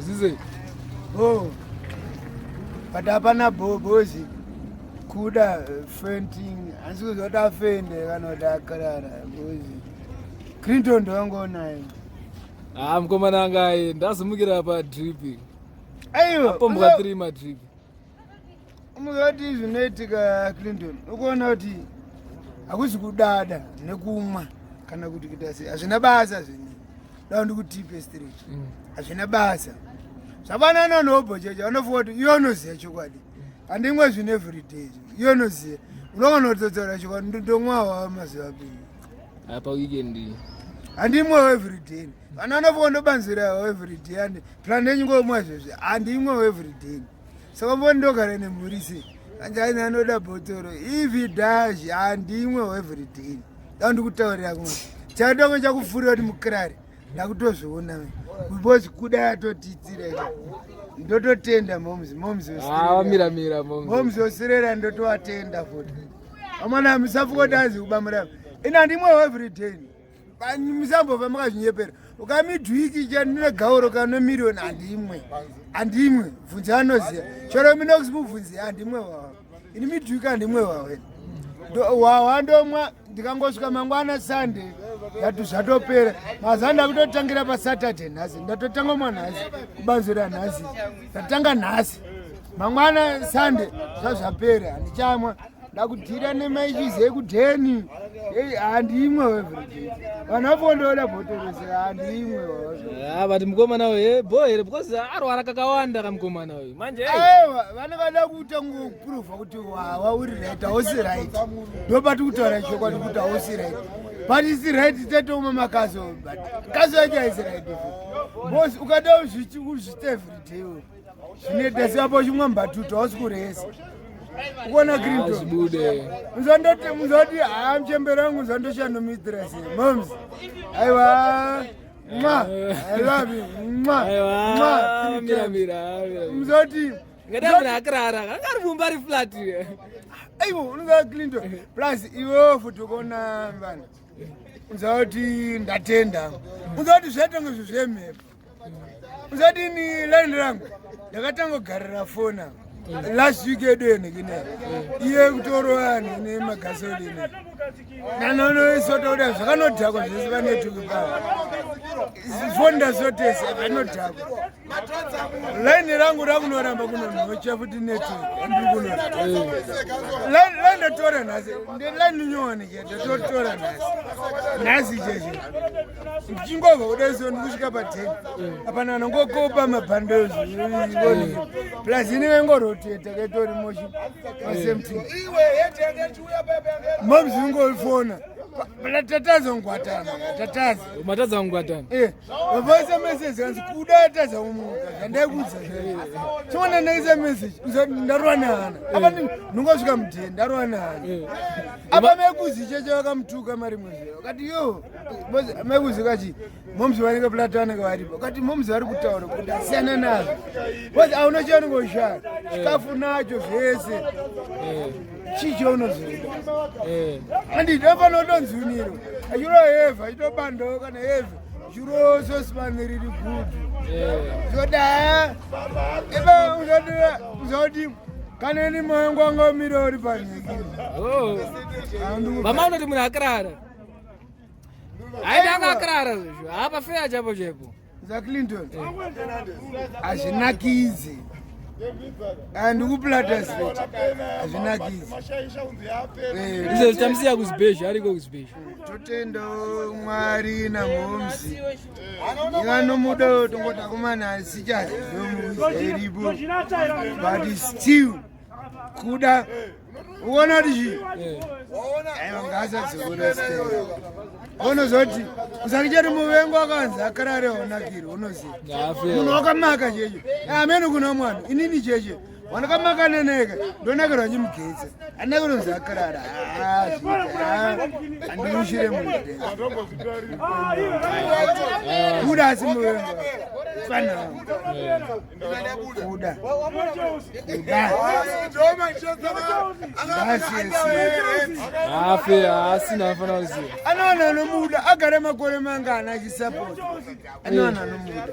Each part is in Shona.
Zvize. Oh. But hapana bhobozi kuda fainting hanzi kuzoda afende kana kuti akarara bhozi. Clinton ndowangonaye. Ah, mukomana anga aye ndazomukira pa drip. Aiwa. Apombwa 3 ma drip. Mukati zvinoitika Clinton, ukuona kuti hakuzi kudada nekumwa kana kuti kuita sei, hazvina basa zvinhu. Dai ndikutipe straight. Hazvina basa. Zvafanana nehobho cheche, vanofunga kuti iwe unoziva chokwadi. Handimwe zvinhu everyday. Iwe unoziva. Unogona kutotaura chokwadi, ndomwawo mazuva apinda. Apa weekend. Handimwewo everyday. Vana vanofunga ndobanzira everyday and plan yenyu ngomwa izvozvi. Handimwewo everyday. Saka mboni ndogara nemhuri sei? Anjani anoda bhotoro. If dash handimwe everyday. Dai ndikutaurira kumwe. Chatongo chakufurira kuti mukirari. Ndakutozviona. Because kuda yatotitsira ika. Ndototenda moms, moms Ah, vamira mira moms. Moms osirera ndotovatenda futi. Amana musafuka kuti anzi kubamura. Ina handimwe everyday. Musambova makazvinyepera. Ukamidwiki chanine gauro kana miriyoni handimwe. Handimwe. Bvunzi anoziva. Chero minox mubvunzi handimwe wawa. Ini midwiki handimwe wawa. Wawa ndomwa ndikangosvika mangwana Sunday ndati zvatopera. Mazuva ndakutotangira paSaturday nhasi. Ndatotanga mwa nhasi kubanzura nhasi. Ndatanga nhasi. Mangwana Sunday zvazvapera handichamwa. Ndakudhira nemaichizi ekudheni. Handimwe everyday. Vanhu vafondoda bhotoro se handimwe. Ah, but mukomana uyu eh, bho here because arwara kakawanda kamukomana uyu. Manje hey. Aiwa, vanenge vada kuita kuprova kuti wawa uri right, hausi right. Ndopati kutaura chokwadi kuti hausi right. But isi right tatooma makazo but kazo yacho haisi right. Boss ukada uzvichi uzvite everyday. Zvinoita seapo chimwe mbatutu hausi kuresa. Ukuona Clinton. Zvibude. Muzondoti muzoti haa muchembere wangu muzondoshandomuitira sei. Moms. Aiwa. Mwa. I love you. Mwa. Aiwa, Mwa. mira mira. mira. Muzoti Ngada munhu akarara, anga ari mumba ari flat. aiwa unoziva Clinton. Plus iwewo futi ukuona vanhu. Uzoti ndatenda. Uzoti zvatonge zvinhu zvemhepo. Uzoti ni line rangu ndakatanga kugarira foni apa. Last week yedu yenekine iye kutorova nemagasoline nanonoisota zvakanodhakwa zvese vanetuki pavo foni ndasotese vanodhakwa laini rangu rakunoramba kunonocha futi network andiri kuno laini ndatora nhasi laini nyowani ke ndatotora nhasi nhasi cheshe ndichingobva kudai so ndikusvika pa10 apana anongokopa mabhandozi plus ini vaingoroteta kaitori moshi pasame thing moms ingofona tatazongwatana tataza Matadza kungwatana. Eh, vaisa message kanzi kuda taza kumuka zvandaikudza chiona ndaisa message ndarova nehana apa ndingosvika mudheni ndarova nehana apa mekuzi cheche vakamutuka marimwe zve vakati yo mekuzi kachi moms vanenge plato vanenge varipo kati moms vari kutaura kuti asiyana nazvo bcause auna chaunongoshaya chikafu nacho zvese chii chaunozoda anditi afanira kutonzuniro achiro hevha achitobandawo kana hevha chiro sosipani riri gudhu zvoda eba uzoti kana ini moyo wangu wanga umire uri panyika. Oh. Mama unoti munhu akarara. Haidi anga akarara zvezvo. Hapa fair chapo chapo. ZaClinton hazvinakidzi andikuplata straight hazvinakidzi. Izvezvi tamusiya kuzibhezha ariko kuzibhezha. Totenda Mwari namomzi ivanomuda tongoti akomana asichazi iripo but still kuda uona kuti chii aiwa ngaasadzokora stera unozoti usati chero muvengo akanzi akarare aunakiri unoziva munhu wakamaka cheche amene kuna mwana inini cheche wanakamaka neneka ndonakirwa chimugetse anakirwa nzi akarara andiushire munhu kuda asi muvengo. Fana kuda kuda Afe asina afana kuziva. Anowana anomuda agara makore mangani achisapota, anowana anomuda.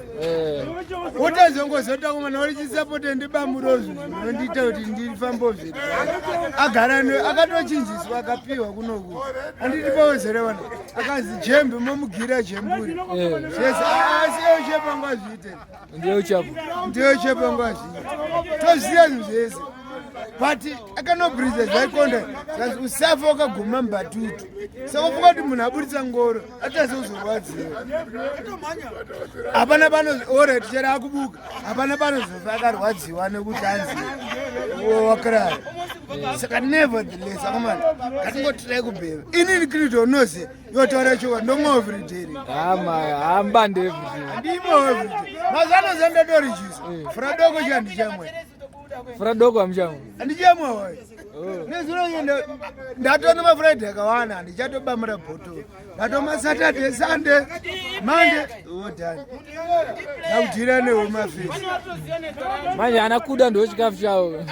Wotazongozota kumana uri chisapota ndibamuro zvinhu zvinondiita kuti ndifambo zvedu. Agara akatochinjiswa, akapiwa kunoku, anditi pawezere vana akanzi jembe momugira jemburi zvese, asi euchepangu azviite. Ndiye uchapo. Ndiyo chepangu azviite, toziva zvinhu zvese, but akanobhiriza zvaikonda zvanzi usafa wakaguma mubhatutu. Saka ufunga kuti munhu aburitsa ngoro atase kuzorwadziwa, hapana pano orit chero akubuka, hapana panozofa akarwadziwa nekuti anzi wakarara. Saka nevertheless, akomana, ngatingotirai kubheva. Inini Krito unoziva yotaura chowa, ndomwa everyday. Hama hambande everyday. Ndimo everyday. Mazuva ano zandatorijisa furadoko chandichamwe. Furadoko amuchamwe? Handichamwa wayo. Nezuro ndatona mafriday akawana, handichatobamura bhotoro. Ndatoma Saturday, Sunday, Monday, wodhani ndakudhira nehomafesi. Manje ana kuda ndo chikafu chavo.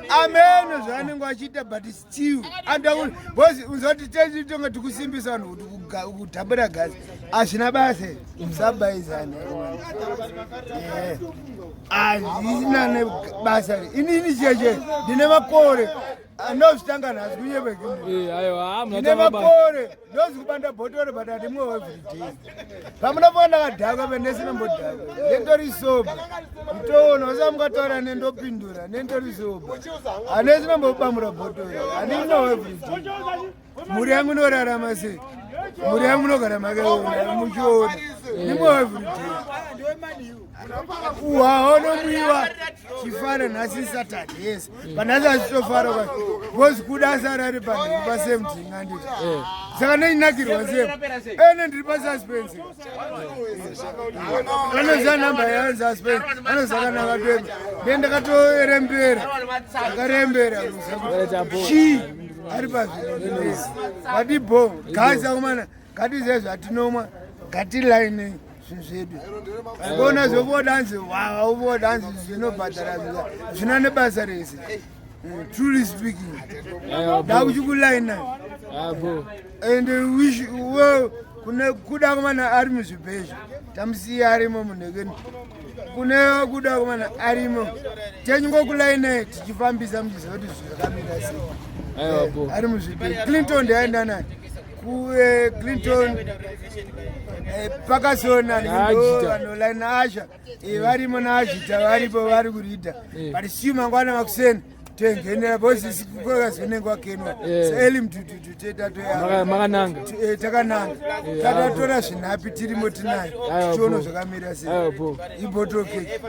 Ameno zvaanenge achiita, but still because uzoti techitonga tikusimbisa vanhu kuti kudhabura gasi hazvina basa. Musabaizana, hazvina nebasa. Inini cheche ndine makore andozvitanga nhasi kunyebeke. Aiwa. Ndine makore ndozi kubanda bhotoro, but handimwewo everyday. Pamunofona ndakadhakwa, pendesinombodhakwa, ndentori sober. Nditoona usa mukataura nendopindura, nentori sober, handesinombobamura bhotoro, handinowo everyday. Mhuri yangu inorarama sei? Mhuri yangu inogara makaona muchiona, ndimwewo everyday. Uhaho nomwiwa chifara. Nhasi Saturday, yes, panhasi achitofara because kuda asara ari panhau pasame thing, anditi? Saka ndeinakirwa semo ene ndiri pasuspense. Vanoziva nhamba yaansuspense, vanoziva twema nde ndakatorembera, ndakarembera chi ari pazvinhu vati bo gasi. Akomana, ngatizive zvatinomwa, ngatilaine zvinhu zvedu. Kuona zvovodanzi wawa, uvodanzi zvinobhadhara, zvina nebasa rese. Truly speaking, ndakuchikulaina Abo. And wish well kune kuda kumana ari muzvibhezha, tamusiya arimo munhekeni. Kune kuda kumana arimo tenyingokulaina tichifambisa, muchiziva kuti zvakamira sei. Aiwa, bo. Ari muzvibhezha. Clinton ndaenda naye kuClinton, pakasona. Naajita. Vanolaina asha varimo, naajita varipo, vari kurida. But siu mangwana makuseni tengenera bcause kwakazonenge wakenwa. Eli mtututu teta. Makananga. Takananga, tatatora zvinhapi, tirimo tinayo. Aiwa, Tichiona bo. zvakamira sei. Aiwa, bo. Ibottle cake.